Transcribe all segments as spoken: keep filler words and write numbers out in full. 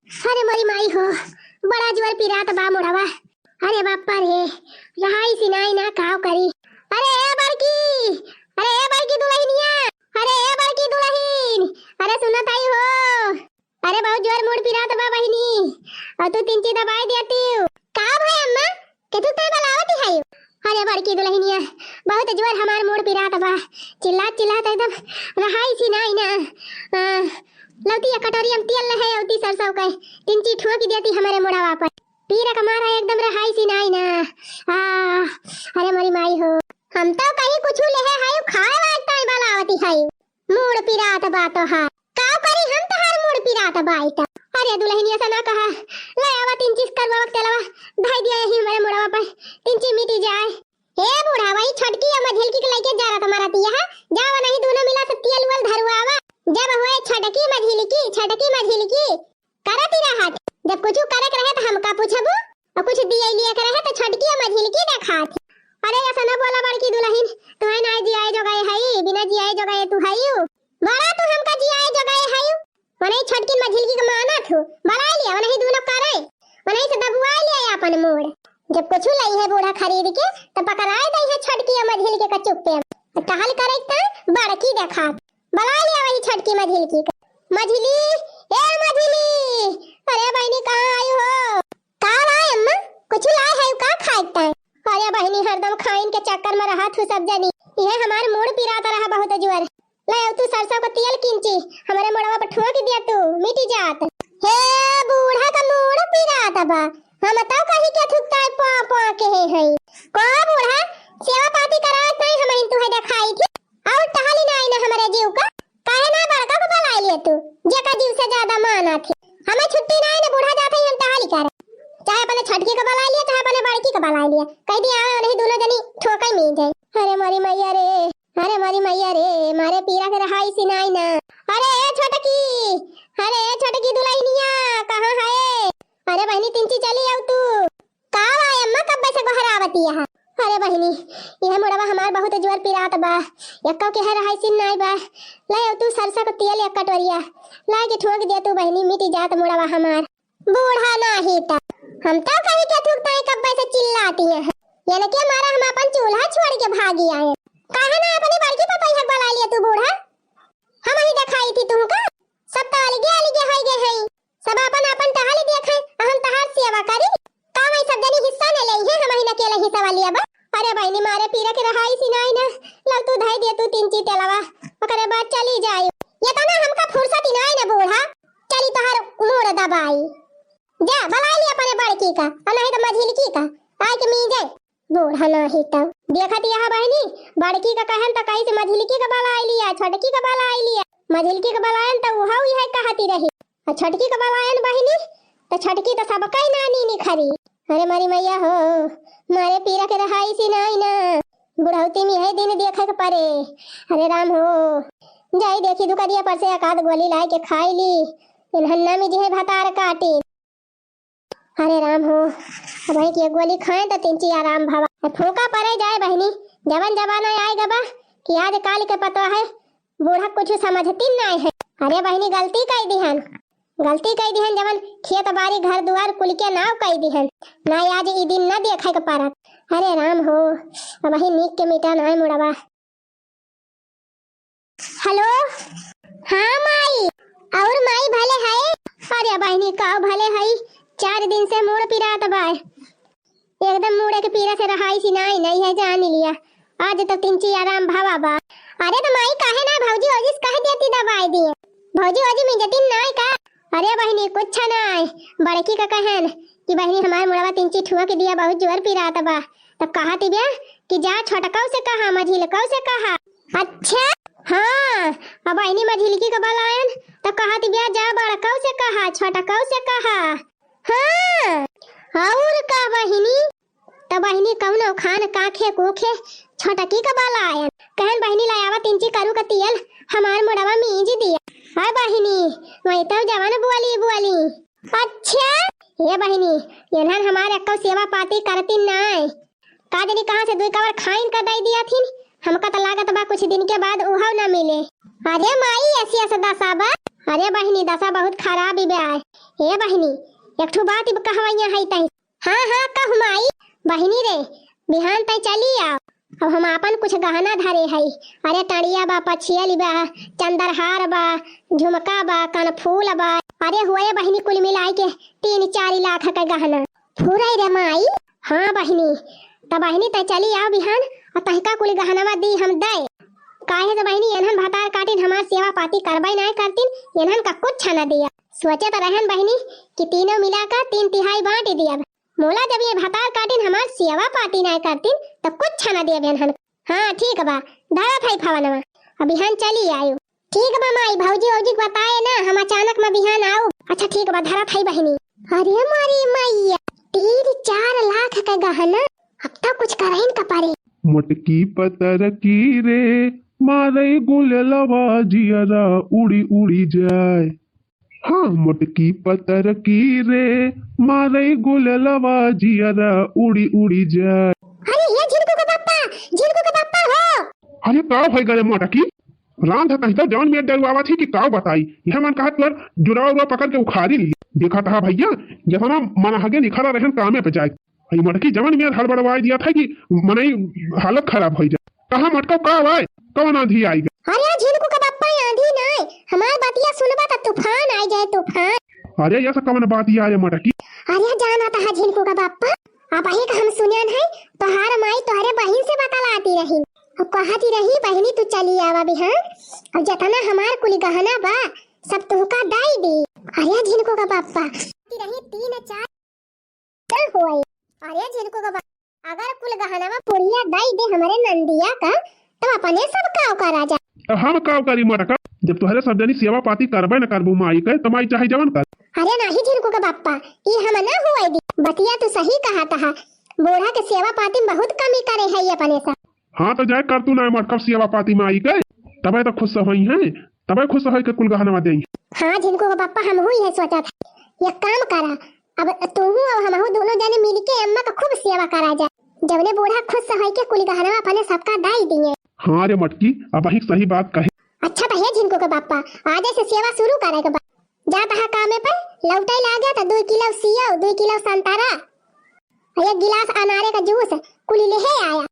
अरे मोरी माई हो, बड़ा जोर पिरात बा मुड़वा। अरे बापा रे, रहाइसी नाई ना, काव करी। अरे ए बड़की, अरे ए बड़की दुलहिनिया, अरे ए बड़की दुलहिन, अरे सुनत आई हो। अरे बहुत जोर मुड़ पिरात बा बहिनी, अउ तू तिंची दबाइ देतिउ। का भय अम्मा, केथू तइ बलावत हइउ? अरे बड़की दुलहिनिया, बहुत जोर हमार मुड़ पिरात बा, चिल्लात चिल्लात एकदम रहाइसी नाई ना। आ, लौती एक कटोरी हम तेल लहे अउती सरसों के, तिंची ठोंक देती हमरे मुड़वा पर। पीरा का मारा एकदम रहाइसी नाई ना। आ, अरे मोरी माई हो। हम तउ कहीं कुछु लेहे हइउ, खाए वाए ताई बलावती हइउ। मुड़ पिरात बा तोहार। काव करी हम तोहार मुड़ पिरात बाई त। अरे दुलहिनिया से ना कहा। ले आवा तिंची करुआ के तेलवा। धइ दिया यही हमरे मुड़वा पर। तिंची मिटी जाए। ए बूढ़ा, वही छोटकी अउ मझिलकी के लइके जरत मरतिया है। जावा नहीं दुनो मिला से तेल उल धरुआवा। जब हुए छोटकी मझिलकी, छोटकी मझिलकी करती रहत। जब कुछु करे के रहे त हमका पूछबू, अउ कुछ दिए लिए के रहे त छोटकी अउ मझिलकी देखात। अरे अइसे न बोला बड़की दुलहिन, तुहइ नाई जियाए जोगाए हई, बिना जियाए जोगाए तू हइउ। बड़ा तू हमका जियाए जोगाए हइउ। मनई छोटकी मझिलकी के मानत हूँ, बलाइ लिया, मनई दुनो करे, मनई से दबुआइ लिया आपन मुड़। जब कुछु लइहे बूढ़ा खरीद के, त पकराइ दइहे छोटकी अउ मझिलकी का चुप्पे। टहल करे त बड़की देखात। बलाइ लिया वही छोटकी मझिलकी का। मझिली, ए मझिली, अरे बहिनी कहाँ आइउ हो? का लाए अम्मा? कुछु लाए हइउ का खाए के ताई? अरे बहिनी, हरदम खाइन के चक्कर में रहत हूँ सब जनी। इहे हमार मुड़ पिरात रहा बहुत जोर। ले अउ तू सरसों का तेल किंची, हमरे मुड़वा पर ठोंक दिया तू, मिटी जात। हे बूढ़ा का मुड़ पिरात बा, हम तउ कही के थुकताई पा पा के हे हई। का बूढ़ा, सेवा पाती कराए ताई हमहिन तुहे देखाई थी। अउर टहली नाई ना हमरे जीव का, काहे ना बड़का को बलाइ लिए तू, जेका जीव से ज्यादा मानत ही। हमें छुट्टी नाई ना, बूढ़ा जात ही हम टहली करे। चाहे अपने छोटकी को बलाइ लिए, चाहे अपने बड़की को बलाइ लिए, कहि दिया आवे, उन्हीं दुनो जनी ठोकइ में जाए। अरे मोरी मैया रे, अरे मोरी मैया रे, मारे पीरा के रहाइसी नाई ना। अरे ए छोटकी, अरे ए छोटकी दुलहिनिया, कहाँ है? अरे बहिनी तिंची चली आउ तू। का बा अम्मा, कब्बे से गोहरावती है? अरे बहिनी, इहे मुड़वा हमार बहुत जोर पिरात बा, एक्को के है रहाइसिन नाई बा। ले अउ तू सरसा को तेल एक कटोरिया लाइ के ठोंक दे तू बहिनी, मिटी जात मुड़वा हमार। बूढ़ा नाही त, हम तउ कही के थूकताई कब्बे से चिल्लाती है, इनके मारा हम अपन चूल्हा छोड़ के भागी आए। काहे ना अपनी बड़की पतोहिया के बलाइ लिए तू बूढ़ा, हमही देखाई थी तुमका, सब त अलगे अलगे होइ गए हैं। सब आपन आपन टहल देखइ, अ हम तहार सेवा करी। का वही सब जनी हिस्सा ले लेइहे, हमहिन अकेले हिस्सा वाली अब। अरे बहिनी, मारे पीरा के रहाइसी नाई ना, लव तू धइ दे तू तिंची तेलवा, ओकरे बाद चली जाई। एतना हमका फुर्सत ही नाई ना बूढ़ा, चली तोहार मुड़ दबाई। जा बलाइ लिया अपने बड़की का, अ नहीं त मझिलकी का, आइ के मीजे। बूढ़ा नाही त। देखत यह बहिनी, बड़की का कहन त कहिस मझिलकी का बलाइ लिया, छोटकी का बलाइ लिया। मझिलकी का बलायन त उहउ इहे कहती रही। अ छोटकी का बलायन बहिनी, त छोटकी त सबकइ नानी निखरी। अरे मरी मैया हो, मारे पीरा के रहाइसी नाई ना। बुढ़ौती में इहे दिन देखे के परे। अरे राम हो, जाई देखी दुकरिया पर से एक आध गोली लाइ के खाइ ली। इन्हन ना मिजिहे भतार काटी। अरे राम हो, अबहीं के गोली खाएँ त तिंची आराम भवा। ए फूंका परे जाए बहिनी, जवन जमाना आइ गबा कि आज काल के पतोह है, बूढ़ा कुछ समझतिन नाई है। अरे बहिनी, गलती कइ दिहन, गलती कइ दिहन, जवन खेत बारी घर दुआर कुल के नाव कइ दिहन, ना आज ई दिन ना देखे के परत। अरे राम हो, अबहीं नीक के मिटा नाई मुड़वा। हेलो, हाँ माई, अउर माई भले है? अरे बहिनी का भले है, चार दिन से मुड़ पिरात बा, एकदम मुड़े के पीरा से रहाइसी नाई, नाई है जान लिया। आज त तिंची आराम भवा बा। अरे त माई काहे ना भौजी ओजी से कह देती दबाइ दिए, भौजी ओजी मिजतिन नाई का? अरे बहिनी कुछ नाई, बड़की का कहन कि बहिनी हमार मुड़वा तिंची ठुआ के दिया बहुत जोर पिरात बा, त कहत बिया कि जा छोटकउ से कहा, मझिलकउ से कहा। अच्छा, हाँ, अब बहिनी मझिलकी का बलायन त कहत बिया जा बड़कउ से कहा, छोटकउ से कहा। हाँ, अउर का बहिनी? त बहिनी कउनो खान काखे कूखे छोटकी का बलायन, कहन बहिनी लायावा तिंची करू का तियल हमार मुड़वा मीज दिया। हाय बहिनी, वही तउ जवन बोली बोली। अच्छा, ए बहिनी, एन्हन हमार एक्कउ सेवा पाती करतिन नाई। का जनी कहाँ से दुइ कवर खाइन का दइ दिया थिन, हमका त लागत बा कुछ दिन के बाद उहउ ना मिले। अरे माई, ऐसी ऐसा दसा बा। अरे बहिनी, दसा बहुत खराब ही बा। ए बहिनी, एक ठो बात कहवइया है तही। हाँ, हाँ, कहु माई। बहिनी रे, बिहान तै चली आव। अब हम आपन कुछ गहना धरे हई। अरे टंड़िया बा, पछियल बा, चंदरहार बा, झुमका बा, कनफूल बा। अरे हुए बहिनी, कुल मिलाइ के तीन चार लाख क गहना। फुरई रे माई। हाँ बहिनी, त बहिनी तै चली आव बिहान, अउ तहिका कुल गहनवा दी हम दे। काहे से बहिनी, एनहन भतार काटिन हमार सेवा पाती करबै नाय करतिन, एनहन का कुछ न दिया। सोचे त रहन बहिनी कि तीनों मिला का तीन तिहाई बाँटि दियब। मोला जब ये भतार काटिन हमार सेवा पाती नाय करतिन, त कुछ न देब एनहन। हाँ, ठीक बा, धरत हई फवनवा, अब बिहान चली आयु। ठीक बा माई, भौजी औजी के बताए ना, हम अचानक में बिहान आउब। अच्छा ठीक बा, धरत हई बहिनी। अरे मोरी मैया, तीन चार लाख क गहना, अब तो कुछ करहिन का परे। मोटकी पतरकी रे, मारे गुलेलवा जियरा उड़ी उड़ी जाए। हाँ, मोटकी पतरकी रे, मारे गुलेलवा जियरा उड़ी उड़ी जाए। अरे ये झिनकू का पप्पा, झिनकू का पप्पा हो। अरे का होइ गए मोटकी? रांध कहिता जवन में डरवावत ही कि का बताई। यह मन कहत पर जुराव उराव पकड़ के उखाड़ी ली। देखा तहा भैया, जतना मन हगे निखरा रहन कामे पे जाए। ई मोटकी जवन में हड़बड़वाई दिया था कि मनई हालत खराब होइ जाए। कहाँ मटको का आवाज? कौन आंधी आई गए? अरे झिनकू का पप्पा, आंधी नाय, हमार बतिया सुनबा त तूफान आइ जाए, तूफान। अरे ये सब कवन बात ये आए मोटकी? अरे जाना तहा झिनकू का पप्पा, अबही का हम सुनन है, तोहार माई तोहरे बहिन से बतलाती रही, अउ कहती रही, "बहिनी तू चली आवा बिहान, अउ जतना हमार कुल गहना बा, सब तुहका दाई दी।" अरे झिनकू का पप्पा, कहती रही, "तीन चार ना होई।" अरे झिनकू का पप्पा, अगर कुल गहनवा पुड़िया दाई दे हमरे नंदिया का, तो अपने सब काव करा जा। तो हम काव करी मोटका, जब तोहरे सब जनी सेवा पाती करबे न करबू माई के, तो माई चाहे जवन कर। अरे नाही झिनकू के पप्पा, ई हम ना हुए दी। बतिया तू सही कहा तहा, बूढ़ा के सेवा पाती में बहुत कमी करे है ये अपने सब। हाँ तो जाए कर तू ना मोटका सेवा पाती माई के, तबे तो खुश होई हैं, तबे खुश होई के कुल गहनवा देई। हाँ झिनकू के पप्पा, हम हुई है सोचा था, एक काम करा, अब तूहू और हमहू दोनों जने मिलके अम्मा का खूब सेवा करा जाए। जवने बूढ़ा खुश होई के कुल गहनवा अपने सबका दाई दिए। हाँ रे मटकी, अबही सही बात कहे। अच्छा तो हे झिनकू के पप्पा, आज से सेवा शुरू करे के बा। जा तहा कामे पर, लौटे लागे तो दुई किलो सेव, दुई किलो संतरा, एक गिलास अनारे का जूस, कुल लेहे आया।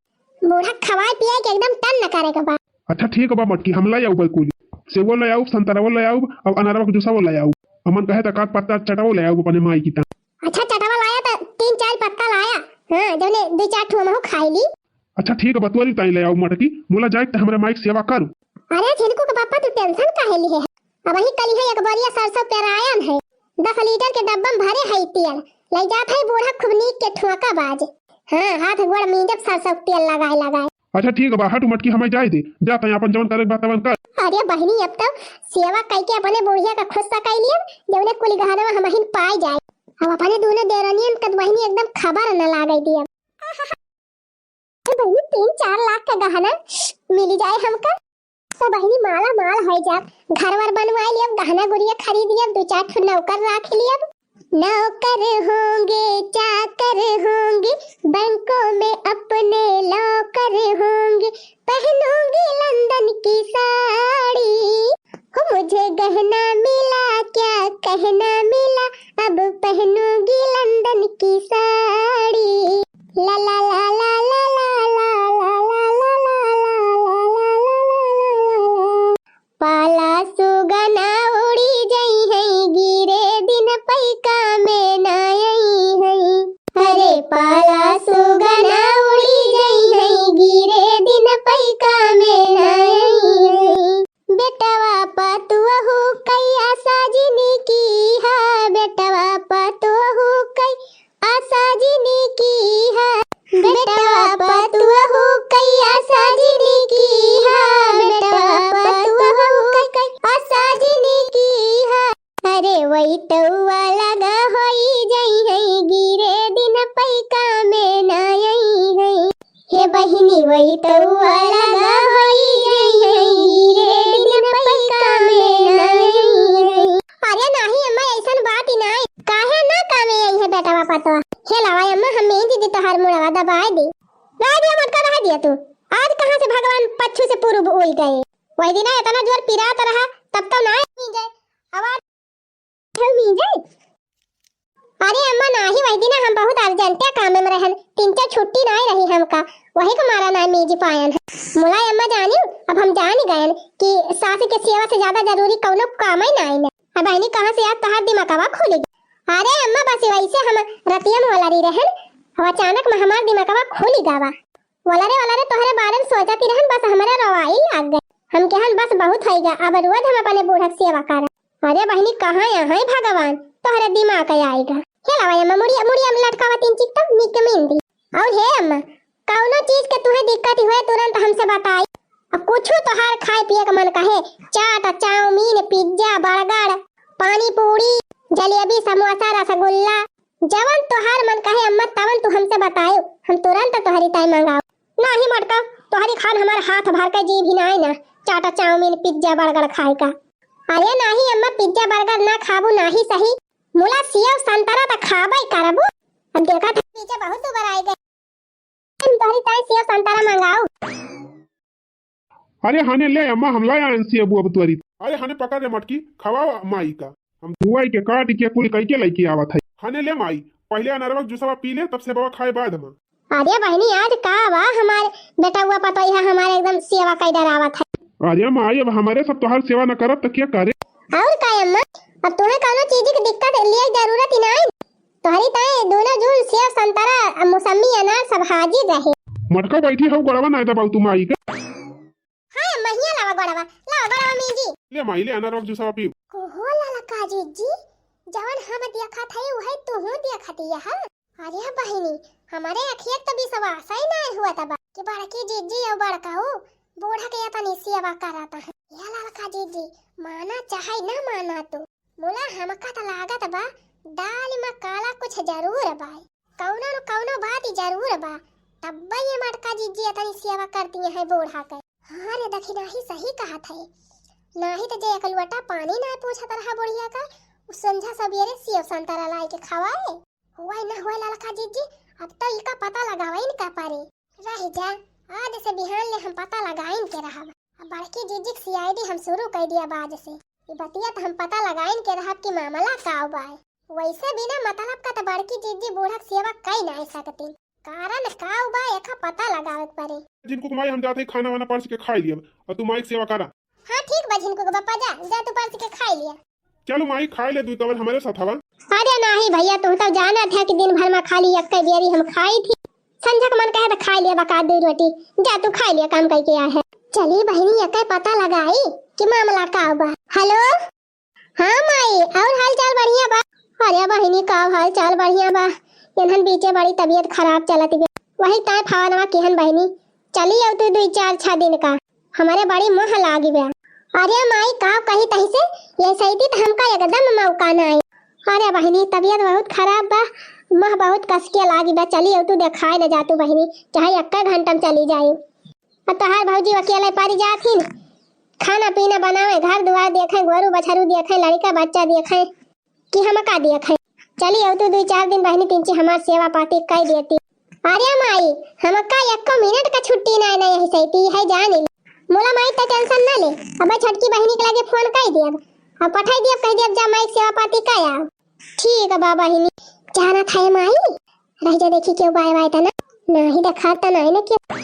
बूढ़ा खवाए पिए के एकदम टन न करे के बा। अच्छा ठीक बा मटकी, हम ले आउब कुल। सेवो ले आउब, संतरावो ले आउब, अब अनारवा के जूसवो ले आउब। अमन कहे त काट पत्ता चटावो ले आउब अपने माई की ता। अच्छा चटावा लाया त तीन चार पत्ता लाया। हाँ, जौने दो चार ठो हमहू खाई ली। अच्छा ठीक बा, तोरी ताई ले आउब मटकी, मोला जाए त हमरे माई के सेवा करू। अरे झिनकू के पप्पा तू tension काहे लिहे है? अबही कलिहे एक बोरिया सरसों पेरायन है, दस लीटर के डब्बा में भरे है तेल, ले जात है बूढ़ा खूब नीक के ठुआका बाज। हाँ, हाथ गोड़ मीजब सरसों के तेल लगाए लगाए। अच्छा ठीक बा, हटू मटकी हमें जाए दे, जा तैं अपन जवन करे के बा तवन कर। अरे बहिनी, अब तो सेवा कई के अपने बुढ़िया का खुश कई लिया, जौने कुल गहनवा हमहिन पाए जाए। अब अपने दोनों देवरनियन का बहिनी एकदम खबर न लागे दिया। ए बहिनी, तीन चार लाख का गहना मिली जाए हमका, तो बहिनी माला माल होइ जाब। घर वर बनवाए लियब, गहना गुरिया खरीद लियब, दो चार ठो नौकर राख लियब। नौकर होंगे, चाकर होंगे, बैंकों में अपने लॉकर होंगे, पहनूंगी लंदन की साड़ी। हो मुझे गहना मिला, क्या कहना मिला, अब पहनूंगी लंदन की साड़ी। ला ला ला ला ला। पाला सुगना उड़ी जइहैं, गिरे दिन पैका में ना अइहैं। अरे पाला सुगना उड़ी जइहैं, गिरे दिन पैका में ना अइहैं। बेटवा पतोहू कइया साजिनी की हा, बेटवा पतोहू कइया साजिनी की हा, बेटवा पतोहू कइया साजिनी की हा, बेटवा पतोहू कइया साजिनी की हा। अरे वही तउआ लगा होई जइहैं, गिरे दिन पैका में ना अइहैं। हे बहिनी, वही तउआ लगा होई जइहैं, गिरे दिन पैका में ना अइहैं। अरे नाही अम्मा, अइसन बात ही नाही। काहे ना कामे अइहैं बेटवा पतोह? हे लावा अम्मा, हम मेंज दी तोहार मुड़वा दबाए दी। रह दिया मटका, रह दिया तू। आज कहाँ से भगवान पच्छू से पूरब उइ गए? वही दिन इतना जोर पिरात रहा, तब तो ना अइहैं। अरे अम्मा, नाही, वही दिन हम बहुत अर्जेंटे काम में रहन, तीन चार छुट्टी नाही रही हमका, वही के मारा नाही मीजी पायन है। मुला अम्मा जानियो, अब हम जानी गयन कि सास के सेवा से ज्यादा जरूरी कौनो काम ही नाही न। अब बहनी, कहाँ से आज तहार दिमागवा खुली? अरे अम्मा, बस वैसे हम रतिया में वलरी रहन, अब अचानक में हमार दिमागवा खुली गवा। वलरे वलरे तोहरे बारे में सोचती रहन, बस हमरा रोवाई लाग गई। हम कहन, बस बहुत होइगा, अब रोज हम अपने बूढ़ा के सेवा करब। अरे बहिनी, कहाँ यहाँ है भगवान, तोहरे दिमाग आइगा। हे लावा अम्मा, मुड़िया, मुड़िया में लटकावा तीन चिक तो निक मेंदी। और हे अम्मा, कौनो चीज के तुहे दिक्कत हुए, तुरंत हमसे बताई। अब कुछ तोहार खाए पिए के मन कहे, चाट, चाउमीन, पिज्जा, बर्गर, पानी पूरी, जलेबी, समोसा, रसगुल्ला, जवन तोहार मन कहे अम्मा, तवन तू हमसे बतायो, हम तुरंत तोहरी ताई मंगाओ। नाही मटका, तोहरी खान हमार हाथ भर के जी भी नाही ना, चाटा, चाउमीन, पिज्जा, बर्गर खाए का। अरे नाही अम्मा, पिज्जा बर्गर ना खाबू नाही सही, मुला सेव संतरा त खाबे करबू। अब देखा था पीछे बहुत दुबर आए गए, हम तोहरी ताई सेव संतरा मंगाओ। अरे हने ले अम्मा, हम लाए आन सेबू अब तोरी। अरे हने पकड़ रे मटकी, खवाओ माई का। हम धुआई के काट के कुल कई के लइके आवत है। हने ले माई, पहले अनरवा के जूसवा पी ले, तब सेबवा खाए बाद में। अरे बहिनी, आज का बा, हमार बेटउआ पतोहिया हमार एकदम सेवा कई डरावत है। अरे माई, अब हमारे सब तोहार सेवा न करब त क्या करे? और का अम्मा, अब तुम्हें कौनो चीज की दिक्कत लिए जरूरत ही नहीं। तोहरी ताई दोनों जून सेव, संतरा, मौसम्मी, अनार सब हाजिर रहे। मटका बैठी हऊ, गोड़वा नाय दबाऊ तू माई का। हाँ, अम्मा, हिया लावा गोड़वा, लावा गोड़वा मीजी। ले माई, ले अनार जूसवा पी। ओहो ललका जीजी, जवन हम देखत हई, उहे तुहू देखत हिया, हाँ? अरे बहिनी, हमारे अखिया के तो विश्वास ही नाय हुआ तबा कि बड़की जीजी और बड़काऊ बूढ़ा के इतनी सेवा करत है। ये ललका जीजी, माना चाहे ना माना तू, मुला हमका त लागत बा, दाल में काला कुछ जरूर बा। कौनो न कौनो बात ही जरूर बा, तब्बे ये मटका जीजी इतनी सेवा करती है बूढ़ा के। हाँ रे दखिनाही, सही कहत है। नाही त जे एक लोटा पानी ना पूछत रहा बुढ़िया का, उ संझा सबेरे सेव संतरा लाई के खवाए। हुआ न हुआ ललका जीजी, अब तो इका पता लगावे इनका परे। रह जा, आज से बिहान ले हम पता लगाइन के रहब। अब बड़की जीजी के सीआईडी हम शुरू कर दिया आज से। ई बतिया त हम पता लगाइन के रहब कि मामला का बाय। वैसे बिना मतलब का त बड़की जीजी बूढ़ा के सेवा कई नाय सकती। कारण का बा, एका पता लगावे के परे। झिनकू के माई, हम जात हई खाना वाना परस के खाई लियब, और तू माई के सेवा करा। हाँ ठीक बा झिनकू के बापा, जा, जा तू परस के खाई लिया। चलो माई, खाई ले दुई कवल हमारे साथ हवा। अरे नाही भैया, तुम तो जानत है कि दिन भर में खाली एक बेरी हम खाई थी। संझा के मन कहे तो खाई लिया बका दुई रोटी। जा तू खाई लिया, काम करके आया है। चली बहिनी, एक पता लगाई कि मामला का बा। हेलो, हाँ माई, और हाल चाल बढ़िया बा? अरे बहिनी, का हाल चाल बढ़िया बा? इन्हन बीचे बड़ी तबीयत खराब चलत बा, वही ताय फोनवा किहन बहिनी, चली अब तू दुई चार छह दिन का, हमारे बड़ी मोह लागी बा। अरे माई, का कही तही से, ये सैती त हमका एकदम मौका ना आई। अरे बहिनी, तबीयत बहुत खराब बा, मोह बहुत कसके लागी बा, चली अब तू देखाए ले जा तू बहिनी, चाहे एक घंटा में चली जाई। अब तोहार भौजी अकेले पड़ी जात हिन, खाना पीना बनावे, घर दुआर देखे, गोरू बछरू देखे, लड़का बच्चा देखे, कि हमका देखे। चली अब तू दुई चार दिन बहिनी तिनची हमार सेवा पाती कई देती। अरे माई, हमका एको मिनट का छुट्टी नाय ना यही सैती है जाने ली। मोला माई त टेंशन ना ले, अब छोटकी बहिनी के लगे फोन कई दियब, अब पठाई दियब, कह दियब जा माई सेवा पाती कई आओ। ठीक बा बहिनी, जाना था माई, रह जा देखी क्यों बाय बाय तना, नाही देखा त नाही ना क्यों।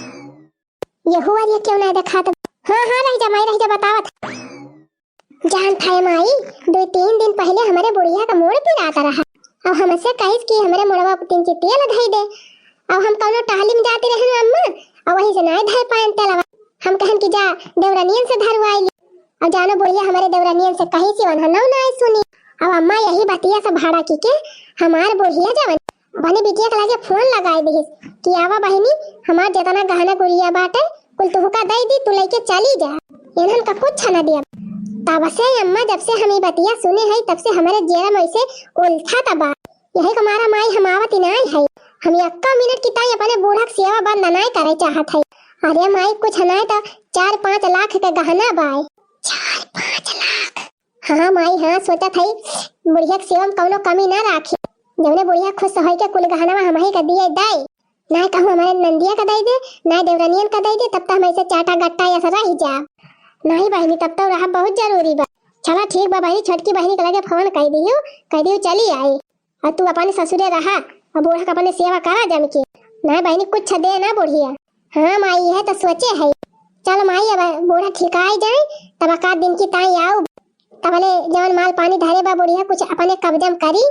यहू वाली क्यों ना देखात? हाँ, हाँ, रह जा माई, रह जा, बतावत। जान थाए माई, दो तीन दिन पहले हमारे बुढ़िया का मूड़ पिरात रहा। अब हमसे कहिस कि हमारे मुड़वा पर तीन ची तेल धई दे। अब हम कौनो टहली में जाती रहन अम्मा, और वहीं से नाय धई पायन तेलवा। हम कहन कि जा देवरनियन से धरवाई ली। और जानो बुढ़िया हमारे देवरनियन से कहिस, उन्होंने नाय सुनी। अब अम्मा यही बतिया से भड़की के हमार बुढ़िया जवन अपने बिटिया के लगे फोन लगाई दिहिस कि आवा बहिनी, हमार जितना गहना गुरिया बाटे, कुल तुहका दई दी, तू लइके चली जा, इन्हन का कुछ न दिया। तब से अम्मा, जब से हम ई बतिया सुने हई, तब से हमारे जियरा में ऐसे उलझत बा। यही के मारा माई हम आवत ही नाय हई। हम एक्का मिनट की ताई अपने बूढ़ा के सेवा बंद नाय करे चाहत हई। अरे माई, कुछ नाय तो चार पाँच लाख के गहना बाय। चार पाँच लाख? हाँ माई, हाँ, सोचत हई बुढ़िया के सेवा में कौनो कमी ना राखी। जौने बुढ़िया खुश होई के कुल गहनवा हमही के दिए दई, ना कहूँ हमारे नंदिया का दई दे, ना देवरनियन का दई दे, तब तो हम ऐसे चाटा गट्टा ऐसा रह जाब। नहीं बहिनी, तब तो रहब बहुत जरूरी बा। चला ठीक बा बहिनी, छोटकी बहिनी के लगे फोन कइ दिहु, कइ दिहु चली आई। अउर तू अपने ससुरे रहा, अउर बूढ़ा के अपने सेवा करा जम के। नाहीं बहिनी, कुछ दे ना बुढ़िया। हाँ माई, यह तो सोचे है। चल माई, अब बूढ़ा ठिकाई जाए, तब एकाध दिन की ताई आउ, तबले जवन माल पानी धरे बा बुढ़िया, कुछ अपने कब्जा में करी।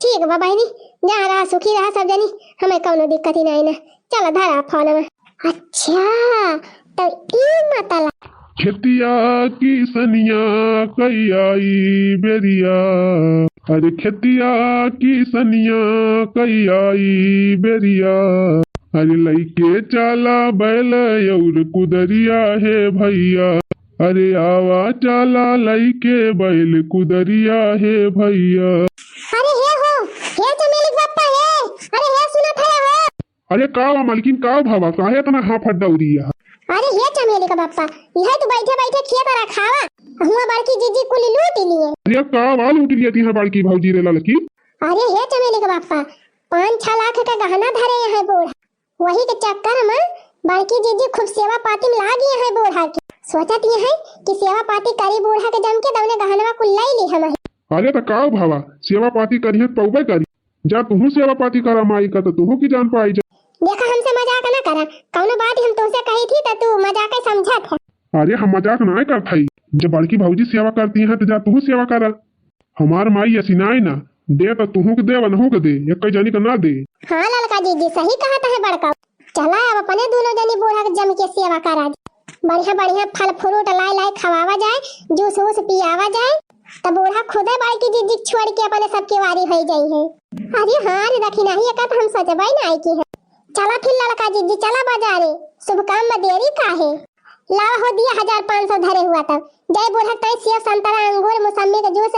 ठीक बा बहिनी, जा रहा सुखी रहा सब जनी, हमें कौनो दिक्कत ही नाहीं ना। चल धरा फोन में। अच्छा, तो ई मतलब। खेतिया किसनिया कई आई बेरिया, अरे खेतिया किसनिया कई आई बेरिया, अरे लइके चाला बैल अउर कुदरिया हे भइया, अरे आवा चाला लइके बैल कुदरिया हे भइया। अरे हे हो, हे चमेली के बप्पा हे, अरे हे सुनत है हो, अरे का बा मलकिन, का भवा, काहे इतना हाफत दौरी है? अरे हे चमेली का बप्पा, इहे तू बैठे बैठे खेत रखावा, हुआ बड़की जीजी कुल लूट लिए। अरे का बा लूट लिए तिहाँ बड़की भौजी रे ललकी? अरे हे चमेली का बप्पा, पाँच छह लाख का गहना धरे हैं बूढ़ा, वही के चक्कर में बड़की जीजी खूब सेवा पाती में लागी हैं बूढ़ा के। सोचत ये है कि सेवा पाती करी बूढ़ा के जम के, तौने गहनवा कुल लई ली हम। अरे त का भवा, सेवा पाती करी है पौबे करी, जा तुहू सेवा पाती करा माई का, तो तुहू की जान पाई जा। देखा, हमसे मजाक ना करा, कौनो बात हम तुमसे कही थी तो तू मजाक ही समझत है। अरे हम मजाक ना करत हई, जब बड़की भौजी सेवा करती हैं तो जा तुहू सेवा करा। हमार माई ऐसी नाई ना, दे तो तुहू के दे, वनहू के दे, एक जनी का ना दे। हाँ ललका जीजी, सही कहत है बड़का। चला अब अपने दोनों जनी बूढ़ा के जम के सेवा करा दे। बढ़िया बढ़िया फल फ्रूट लाई लाई खवावा जाए, जूस वूस पियावा जाए, तब बूढ़ा खुदे बड़की जीजी छोड़ के अपने सबके वारी हो जाई है। अरे हाँ रे दखिनाही, एका तो हम सोचबे ना आई की है। चला फिर ललका जीजी, चला बाजारे, शुभ काम में देरी काहे। लावा हो दिया हजार पाँच सौ धरे हुआ तब, जय बूढ़ा तय सेब संतरा अंगूर मौसम्मी के जूस,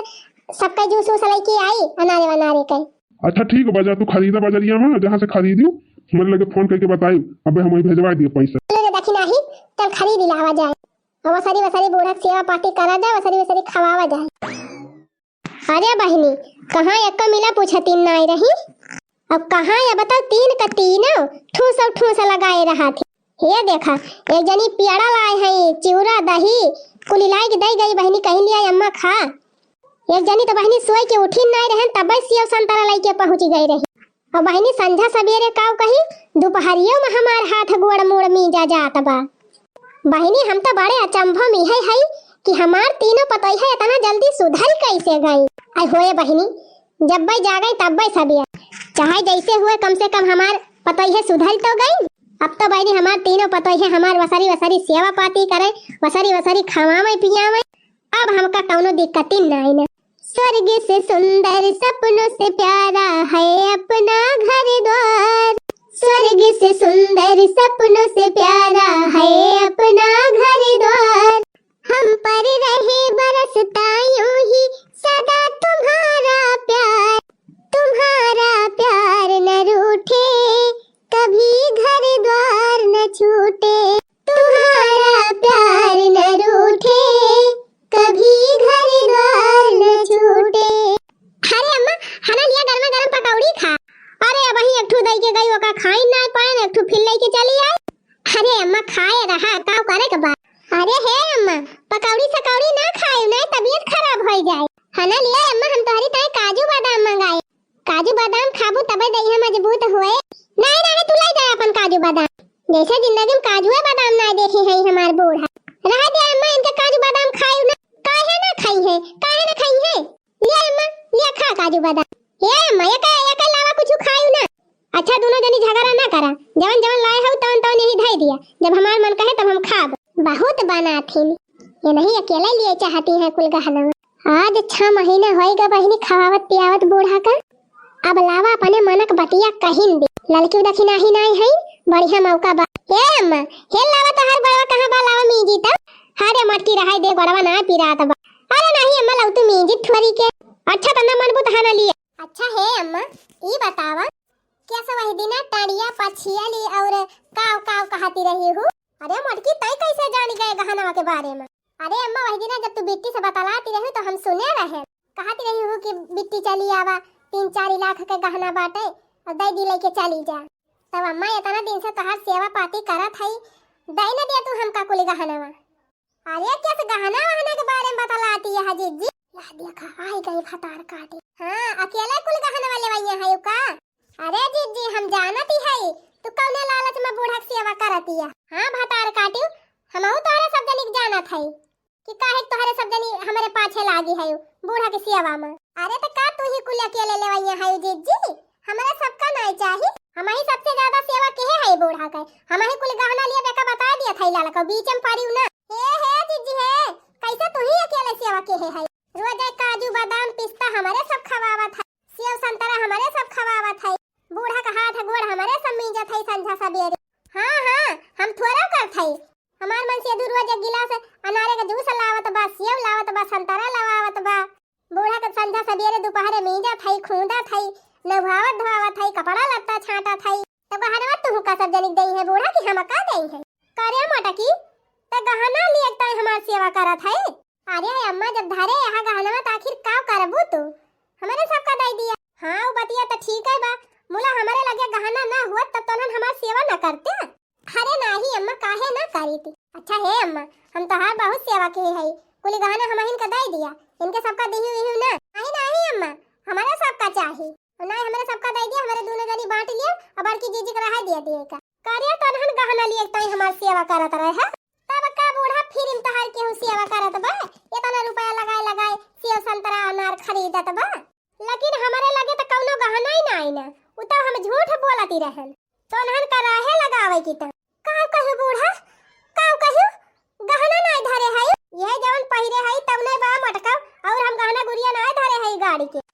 सबका जूस वूस लेके आई, अनारे वनारे के। अच्छा ठीक बा, जा तू खरीदा बजरिया में, जहाँ से खरीदू, हमरे लगे फोन करके बताई, अबे हम वही भेजवा दिए पैसा। ले दखिनाही, चल खरीद लावा जाए, और वसरी वसरी बूढ़ा के सेवा पाती करा जाए, वसरी वसरी खवावा जाए। अरे बहिनी, कहाँ एक्का मिला पूछतिन नाई रही? अब कहाँ या बताओ, तीन का तीनों ठूस और ठूस लगाए रहा थे। ये देखा, एक जनी पियड़ा लाए हैं, चिउरा, दही, कुल लाई के दई गई बहिनी, कहीं लिया अम्मा खा। एक जनी तो बहिनी सोई के उठिन नाई रहन, तब सेव संतरा लई के पहुँची गई रही। और बहिनी संझा सबेरे काव कही, दोपहरियो में हमार हाथ गोड़ मूड़ मीजा जात बा। बहिनी, हम तो बड़े अचंभो में है, है कि हमार तीनों पतोहिया इतना जल्दी सुधर कैसे गई। आई होए बहिनी, जब्बे जागई तब्बे सबिया, चाहे जैसे हुए, कम से कम हमार पतोहिया सुधर तो गई। अब तो बहिनी हमार तीनों पतोहिया हमार वसरी वसरी सेवा पाती करे, वसरी वसरी खवावे पियावे, अब हमका कौनो दिक्कत ही नाई ना। स्वर्ग से सुंदर सपनों से प्यारा है अपना घर द्वार। स्वर्ग से सुंदर सपनों से प्यारा है अपना घर द्वार। हम पर रहे बरसता यूं ही सदा तुम्हारा प्यार, तुम्हारा प्यार न रूठे, कभी घर द्वार न छूटे। तुम्हारा प्यार न रूठे, कभी घर द्वार न छूटे। अरे अम्मा, हना लिया गरमा गरम पकौड़ी खा। अरे अबही एक ठू दई के गई, ओका खाई ना पाए, एक ठू फिर लेके चली आई। अरे अम्मा, खाए रहा, काव करे के बा। अरे हे अम्मा, पकौड़ी सकौड़ी ना खाए, ना तबीयत खराब हो जाए। हना लिया अम्मा, हम तोहरी ताई काजू बादाम मंगाए। काजू बादाम खाबू तबे देहिया मजबूत होए। नाहीं, नाहीं, तू लाई जा अपन काजू बादाम। जैसे जिंदगी में काजुए बादाम नाहीं देखी है हमार बूढ़ा। रहा दे अम्मा, इनके काजू बादाम खाई ना। काहे ना खाई है, काहे ना खाई है? लिया अम्मा, लिया खा काजू बादाम। ए अम्मा, एका, एका अलावा कुछ खाई ना। अच्छा, दोनों जनी झगड़ा ना करा, जवन जवन लाए हो तवन तवन यही धई दिया, जब हमार मन कहे तब हम खाब। बहुत बनाथिन, ये नहीं अकेले लिए चाहती है कुल गहना। आज छह महीना होइगा बहिनी खवावत पियावत बूढ़ा का। अब लावा अपने मनक बतिया कहिन दे। ललकी दखिनाही नाई है, बढ़िया मौका बा। ए अम्मा, हे लावा तोहार बड़वा कहाँ बा? लावा मीजी त। अरे मटकी रहाई दे, गोड़वा ना पिरात बा। अरे नहीं अम्मा, लाव तू मीजी थोरी के। अच्छा तना मन बुत हना लिए। अच्छा हे अम्मा, ई बतावा, कैसे वही दिना टाड़िया पछिया ली और काव काव कहती रही हूँ? अरे मटकी, तय कैसे जान गए गहनवा के बारे में? अरे अम्मा, वही दिना जब तू बिट्टी से बतलाती रही तो हम सुने रहे। कहती रही हूँ कि बिट्टी चली आवा, तीन चार लाख के गहना बाटे और दे दी लेके चली जा। तब अम्मा, इतना दिन से तोहार सेवा पाती करत हई, दे न दिया तू हमका कुली गहनवा। अरे, केस गहना वहना के बारे में बतलाती है जिज्जी? यह देखा, आई गई भतार काटी। हाँ, अकेले कुल गहना वाले वैया है का? अरे जिज्जी, हम जानत ही है, तू कौने लालच में बूढ़ा के सेवा करती है। हाँ भतार काटी, हमहू तोहरे सब जनी के जानत है कि काहे के तोहरे सब जनी हमरे पाछे लागी है बूढ़ा के सेवा में। अरे तो का तू ही कुल अकेले लेवैया है जिज्जी? हमरे सबका नाई चाही, हमही सबसे ज्यादा सेवा केहे है बूढ़ा के। हमही कुल गहना लिए बेका बता दिया था लालका, बीच में पड़ी ना। हे हे जिज्जी हे, कैसे तू ही अकेले सेवा केहे है? रोज काजू बादाम पिस्ता हमरे सब खवावत है, सेव संतरा हमरे सब खवावत है, बूढ़ा का हाथ गोड़ हमरे सब मीजत है संझा सबेरे। हाँ हाँ, हम थोड़ा करत है, हमार मन से दू रोज एक गिलास अनारे का जूस लावत बा, सेव लावत बा, संतरा लावत बा। बूढ़ा के संझा सबेरे दुपहरे मीजत है, खूंदत है, नहुआवत धोआवत है, कपड़ा लत्ता छांटत है। तो गहनवा तुहू का सब जनिक देई है बूढ़ा कि हम का देई है? करे मोटकी, ते गहना लिए ताई हमार सेवा करत है? अरे अम्मा, जब धरे यहाँ गहनवा त आखिर का करबू तू? हमरे सबका दे दिया। हाँ, वो बतिया तो ठीक है बा, मुला हमरे लगे गहना ना हुआ तब तो हमार सेवा ना करते। अरे नाही अम्मा, काहे ना करी थी? अच्छा हे अम्मा, हम तोहार बहुत सेवा किए हई, कुली गहना हमहिन के दे दिया, इनके सबका दिही उही ना। नाही नाही अम्मा, हमारे सबका चाही। और नाही, हमारे सबका दे दिया, हमारे दोनों जनी बांट लिए और बड़की जीजी के रहा दिया दिए का। करे तनहन गहना लिए ताई हमार सेवा करत रहे है, तब का बूढ़ा फिर इन तोहार केहू सेवा करत बा? इतना रुपया लगाए लगाए सेव संतरा अनार खरीदत बा, लेकिन हमारे लगे तो कौनो गहना ही ना आई ना, उ तो हम झूठ बोलती रहन। तो उन्हन का राहे लगावे की त। का कहू बूढ़ा, का कहू, गहना नाई धरे हई, यह जवन पहिरे हई तब नहीं बा मटका, और हम गहना गुरिया नाई धरे हई गाड़ी के।